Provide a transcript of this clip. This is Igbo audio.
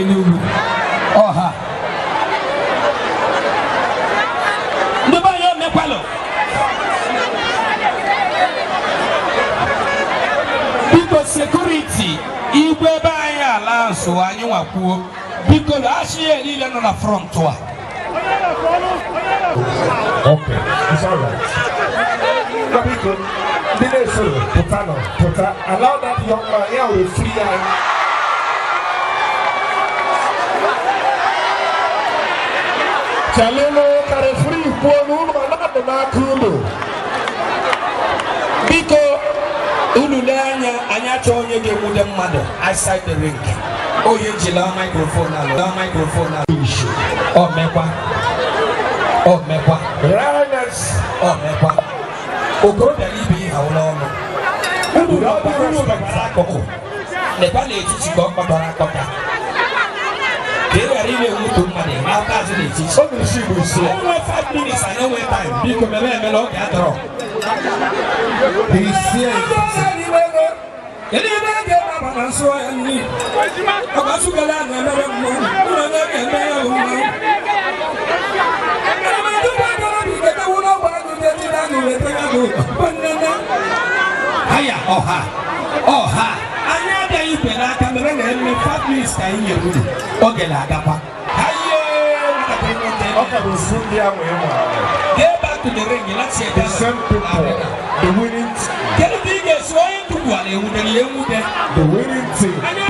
Enugu ọha ndị be anyị, omekwalụ. Biko, security, igwe ebe anyị ala nso anyị nwakwuo. Biko, achị ya niile nọ na front a. Okay, it's all right. Biko, ndị na-esoro pụta nọ pụta. Allow that young man, ya wee free anyị. Chalụnụ ka referee kwuo na unu ma na-adị n'aka unu. Biko, unu lee anya, anyị achọ onye ga-enwude mmadụ outside the ring. Onye jila microphone alụ microphone alụ. Ọ mekwa, ọ mekwa. Highness. Ọ mekwa, okorobịa na ibe ihe ụlọ ọnụ unu na ọ bụrụ unu mekwara akụkụ lekwa n'etiti ka ọ kpatara akpọta ka ị ghara ị na-enwutu mmadụ n'aka azụ n'etiti. Ọ na-esi bụ isi. Enwe 5 minutes, anyị enwe time. Biko, meme emela, oge adọrọ. He's here. Kedu ebe a ga-eme na nsọ ya nri? Ọgbasugala na-emere mmụọ ụlọ onye ga-eme ya bụ mmanwụ. Ana m adụba agara bụ iketewu n'ọgwụ agụ ga-ejide agụ wetara agụ bụ nnene. Haya ọha ọha, anyị abịaghị ikwe n'aka mere na eme 5 minutes ka anyị nyere unu, oge na-agakwa. Haye, nwatakịrị nwoke. Ọ ka bụ ofu ndị ahụ ị mara. Get back to the ring, let's see. The same people, the winning team. Kedu ka ị ga-esi onye tukwu ala enwudere ya enwude? The winning team. Anyị